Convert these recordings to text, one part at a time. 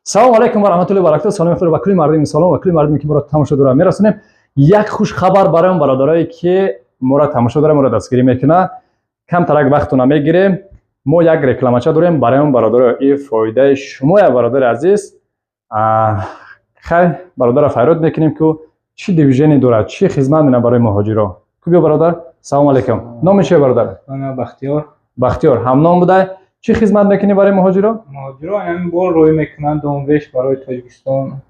Салому алайкум ва раҳматуллоҳи ва баракатуҳ. Салом худро ба кулли мардуми мусалмон ва кулли мардуме ки моро тамошо дорад мерасонем. Як хушхабар барои он бародарое ки моро тамошо дорад, моро дастгирӣ мекунад. Камтарак вақтона мегирем. Мо як рекламача дорем барои он бародаро. И фоидаи шумоя, бародари азиз. Хай, бародарро файрод мекунем, ки чӣ движение дорад, чӣ хизмат менад барои муҳоҷиро. Ку биё, бародар. Салому алайкум. Номи чие, бародар? Ман Бахтиёр. Бахтиёр ҳамном будай. Чӣ хизмат мекунӣ барои муҳоҷиро? Муҳоҷиро ҳамин бор рӯй мекунанд, домвеш барои Тоҷикистон.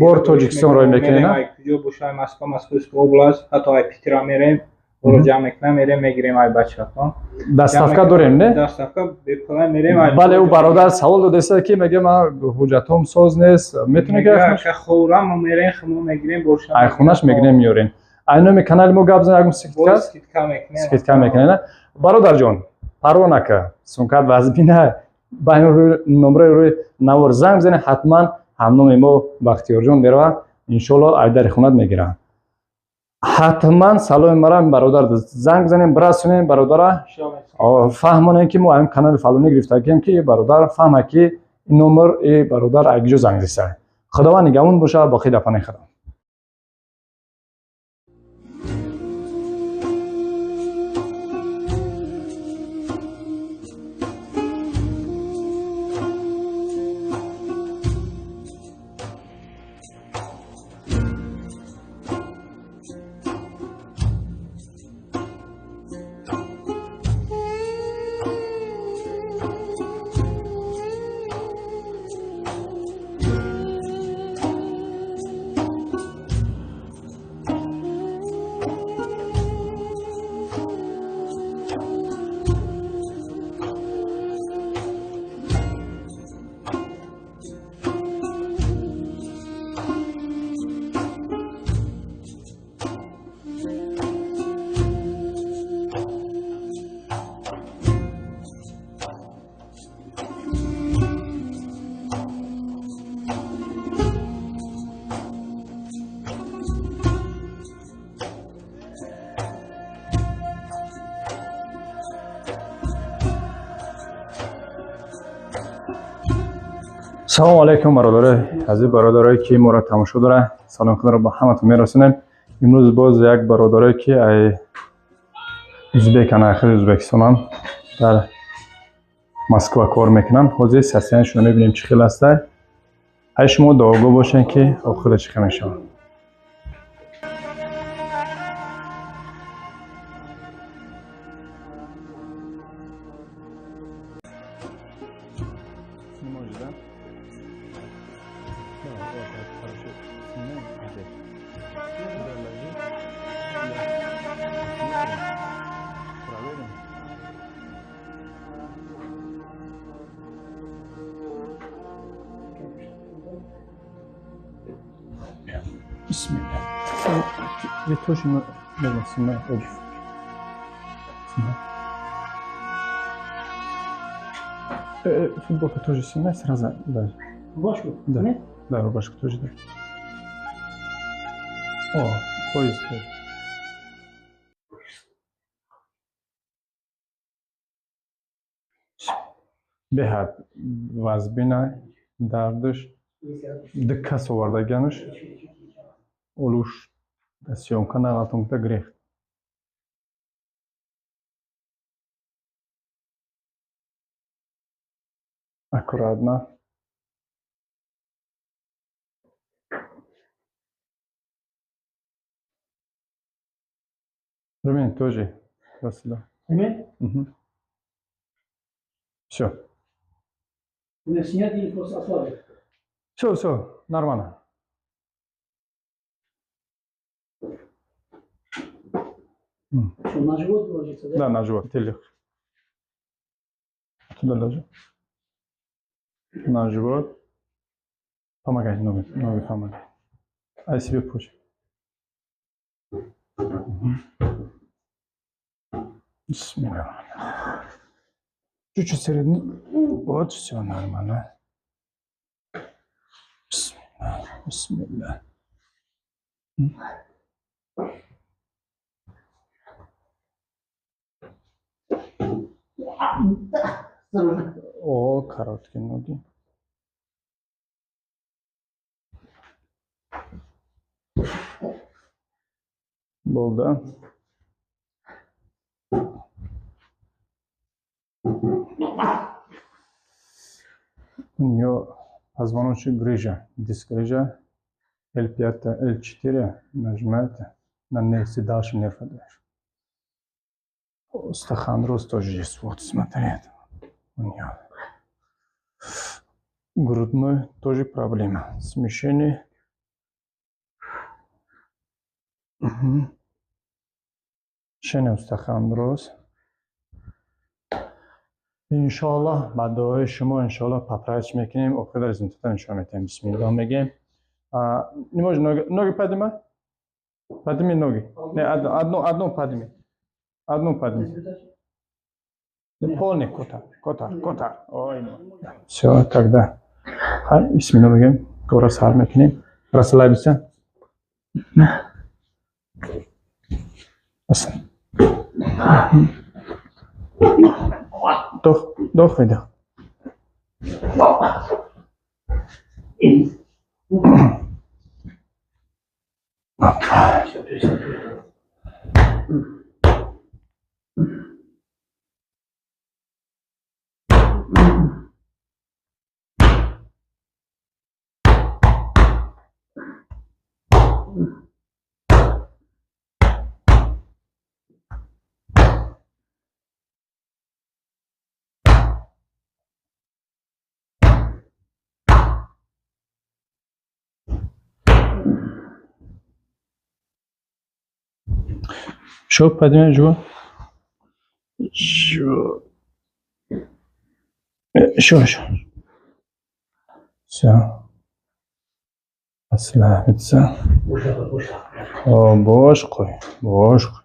Бор Тоҷикистон рӯй мекунӣ, на? Куҷо боша, Москва, Московская область, ҳатто ай Питера мерем, боро ҷамъ мекунам, мерем, мегирем ай бачаҳо. Доставка дорем, не? Доставка бепула мерем. Ай Бале, ӯ бародар савол додааст, ки мега ман ҳуҷҷатҳом соз нест, метавонӣ гирифт? Хӯрам, мо мерем, мо мегирем борша. Ай хонаш мегирем, меорем. Ай номи канали мо гап зан, ягон скидка? Скидка мекунем. Скидка мекунем, на? Бародарҷон, парво нака, сумкат вазбина, ба ин номраи рӯи навор занг бизанед, ҳатман ҳамноми мо Бахтиёрҷон меравад, иншоалло ай дари хонат мегирад. Ҳатман саломи мара бародар занг бизанем, бирасонем бародара, фаҳмонем, ки мо ҳамин канали фалонӣ гирифтагием, ки бародар фаҳма, ки ин номер и бародар ай куҷо занг зиста. Худованд нигаҳбон бошад, боқӣ дар паноҳи Худо. Салому алайкум, бародарои азиз, бародарое ки моро тамошо доранд, салом худро ба ҳаматон мерасонем. Имрӯз боз як бародарое ки ай узбекан, ай худи Узбекистонанд, дар Москва кор мекунанд. Ҳозир состояние шона мебинем, чӣ хел ҳастай. Ай шумо дуогӯ бошед, ки охира чӣ хел мешавад. Да, вот так, хорошо. Снимаем. Опять. Сюда ложи. Да. Посмотрим. Проверим. Бисмилля. Вы тоже можно снимать обувь. Снимай. Футболка тоже снимай сразу. Да. Рубашку? Да. Нет? Да, рубашку тоже, да. О, пояс тоже. Беҳад вазбина дардаш, ду кас овардаганаш, олуш съёмка нағалтон гуфта гирехт. Аккуратно. Ремень тоже. Вот сюда. Ремень? Угу. Все. Или снять, или просто ослабить? Все, все, нормально. Что, на живот ложится, да? Да, на живот. Ты лег. Туда ложи. На живот. Помогай, ноги, ноги помогай. А себе позже. Бисмилля. Чуть-чуть середины. Вот, все нормально. Бисмилля. Бисмилля. О, короткие ноги. Bo'ldi. У нее позвоночник грыжа, диск грыжа, L5, L4 нажимаете на нерв, дальше нерв отдаешь. Остеохондроз тоже есть. Вот, смотри, у нее. Грудной тоже проблема. Смещение. Угу. Шене остеохондроз. Иншоаллоҳ ба дуои шумо иншоаллоҳ поправить мекунем, охир результата нишон медиҳем. Бисмиллоҳ мегем. Не можешь ноги, ноги поднимай? Подними ноги. Не, одну, одну, одну подними. Одну подними. Полный котар, котар, котар. Ой, все, тогда. Хай, бисмиллоҳ мегем. Кора сар мекунем. Расслабься. Вдох, вдох, выдох. Еще поднимай живот. Еще. Еще, еще. Все. Расслабиться. О, бош қӯй, бош қӯй.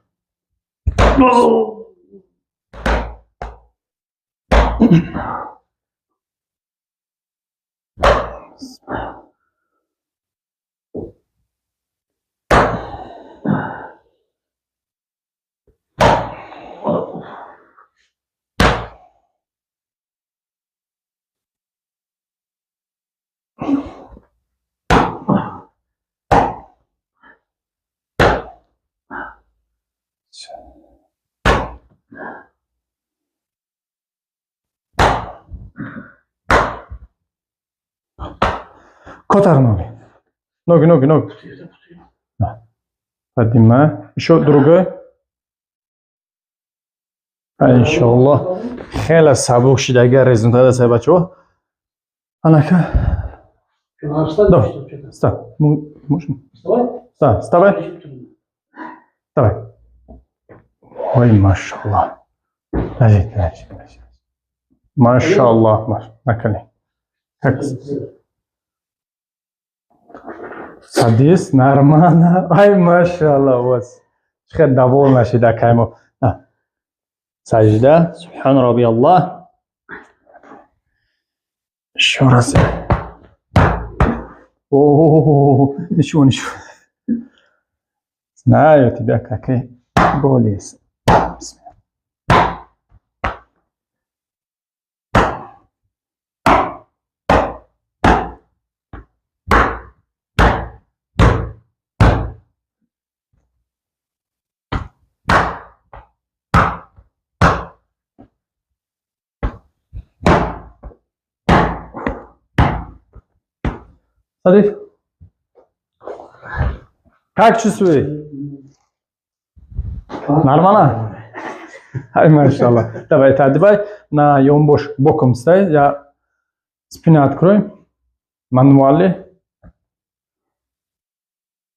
Котар ноги. Ноги, ноги, ноги. Да. Поднимай. Еще другой. Иншаллоҳ хеле сабук шидага результат аст, бачаҳо. Анака. Давай. Встань. Можно? Вставай. Вставай. Вставай. Давай. Ой, машаллоҳ. Лежит, лежит, лежит. Машаллоҳ, маш. На колени. Как? Садись, нормально. Ай, машаллоҳ, вот. Хеле довольна шида каймо. Сажда. Субхан Рабби Аллах. Еще раз. О, ничего, ничего. Знаю тебя, какие боли. Садись. Как чувствуешь? Нормально? Ай, машаллах. Давай, так, давай на ёнбош боком стай. Я спину открой. Мануали.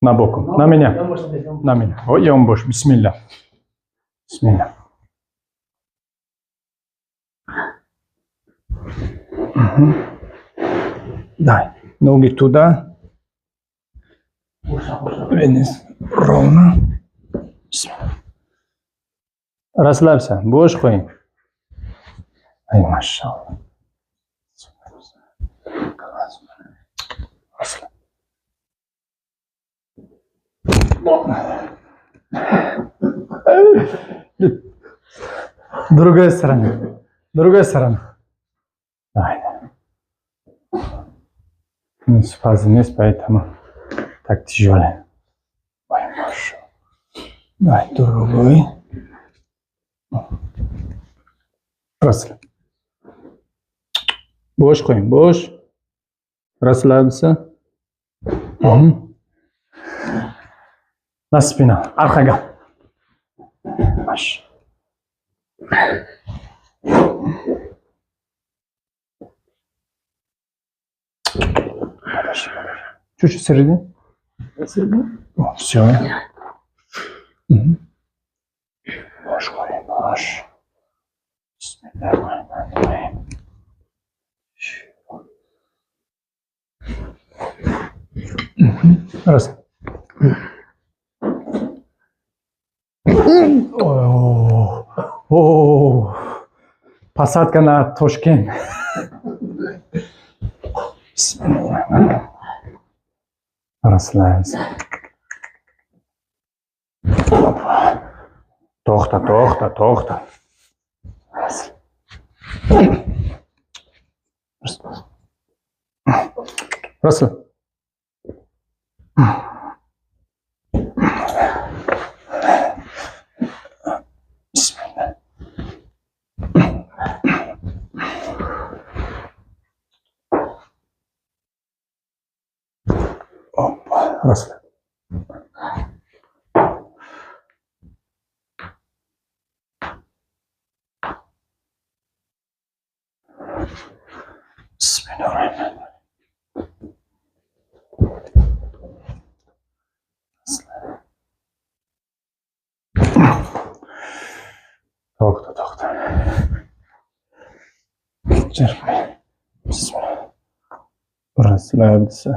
На боком. На меня. На меня. Ой, ёнбош. Бисмилля. Бисмилля. Угу. Дай. Ноги туда. Вниз. Ровно. Расслабься. Будешь хуй? Ай, машаллах. Другая сторона. Другая сторона. Давай. Фазы вниз, поэтому так тяжелее. Ой, машаллах. Давай, другой. Раз. Bo'sh qo'ying, bo'sh. Расслабься. Мгм. На спина. Orqaga. Mash. Подожди, подожди. Чуть-чуть середины. Все. Bosh qo'ying, bosh. Bismillahirrohmanirrohim. Раз. О, о, посадка на Тошкент. Bismillahirrohmanirrohim. Расслабиться. Опа. To'xta, to'xta, to'xta. Раз. Раз. Раз. Bismillah. Опа. Раз. Bismillahirrohmanirrohim. To'xta, to'xta. Jirmay. Bismillah. Расслабься.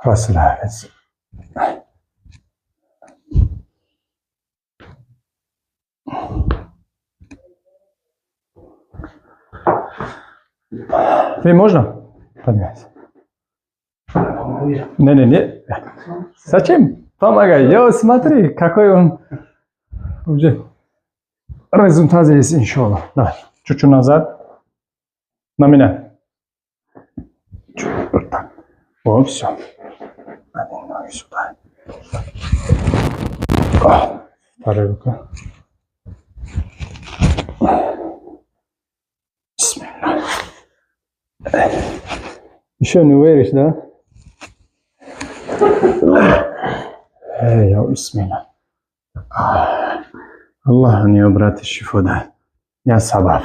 Расслабиться. Ты можно поднять? Не-не-не. Зачем? Помогай. Я смотри, какой он уже результат здесь, иншаллах. Давай, чуть-чуть назад. На меня. Чуть, вот так. Вот, все. Один ноги сюда. О, вторая рука. Бисмиллах. Еще не веришь, да? Эй, я бисмиллах. Аллах у брат шифо дай. Я сабаб.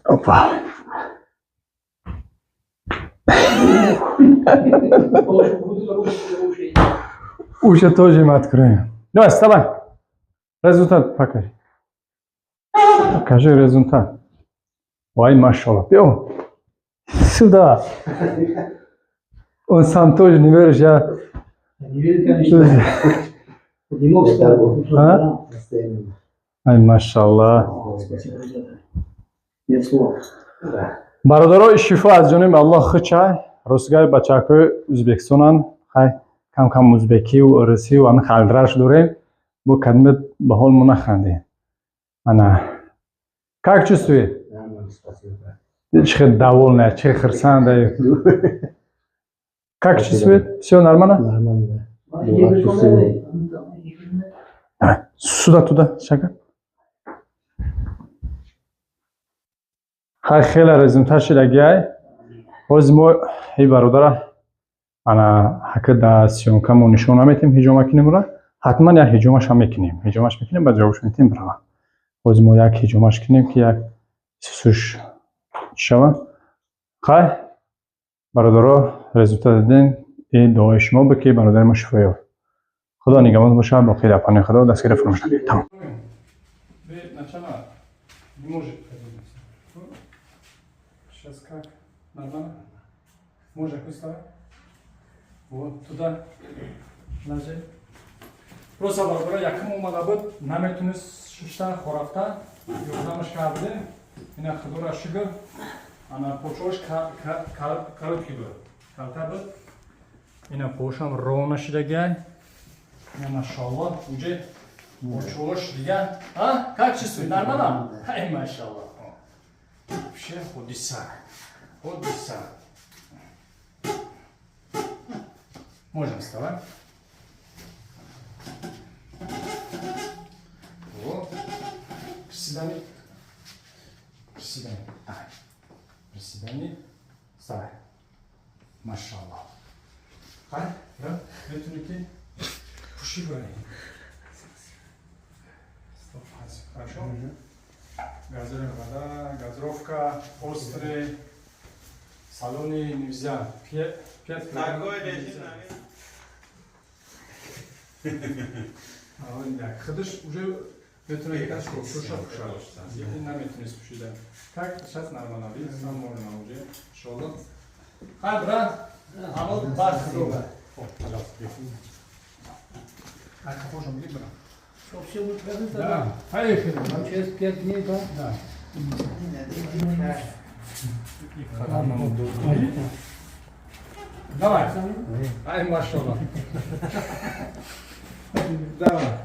Опа. Уши тоже им откроем. Давай, вставай. Результат покажи. Покажи результат. Ой, машаллах. Бьем. Сюда. Он сам тоже не веришь, я... Не верит, конечно. Не мог встать. А? Ай, машаллах. Спасибо, ребята. Нет слов. Бародаро, шифо аз ҷониби Аллоҳ хучай. Ростгай бачакҳои Ӯзбекистонанд. Хай, кам кам узбекиву урусиву ҳамин халдраш дорем. Бо кадме ба ҳол мо нахандем. Ана. Как чувствуешь? Чӣ хел довольная, чӣ хурсанда. Как чувствует? Все нормально? Нормально. Давай, сюда, туда, шага. Хай, хеле результат шидагиай. Ҳозир мо и бародара ана ҳака да съёмка мо нишон наметем, ҳиҷома кинемра. Ҳатман як ҳиҷомашам мекунем. Ҳиҷомаш мекунем, баъд ҷавобш метем брава. Ҳозир мо як ҳиҷомаш кинем, ки як суш шава. Хай, бародаро, результат дидем. И дуои шумо буд, ки бародари мо шифо ёфт. Худо нигаҳбон бошад, боқӣ дар паноҳи Худо, дастгирӣ фаромӯш накунед. Тамом. Сейчас как? Нормально? Можно вставать? Вот туда ложи. Просто бародаро, якум омада буд, наметунист шишта, хорафта, ёрдамаш карде. Ина худора шукр. Ана почош короткий буд. Калта буд. Ина пошам ровно шидагай. Ина машаллоҳ, уже Очош дига. А? Как чувствуешь? Нормально? Ай, машаллах. Вообще ҳодиса. Ҳодиса. Можем вставать. Вот. Приседание. Приседание. Давай. Приседание. Вставай. Машаллах. Хай, да? Метуни ки пуши бари. Стоп, хорошо? Газируем вода, газировка, острый. Солёный нельзя. 5 килограмм Такой режим нельзя. А, як худаш уже метавонад ки шоша пушад. Ин наметунист пушида. Так, сейчас нормально, видишь, сам можно уже. Иншаллах. Хай, брат, ҳамон бахт. О, пожалуйста, бери. А, похожем либо. Что, все будет правильно? Да, поехали. Там через 5 дней, да? Да. Давай. Ай, машаллах. Давай.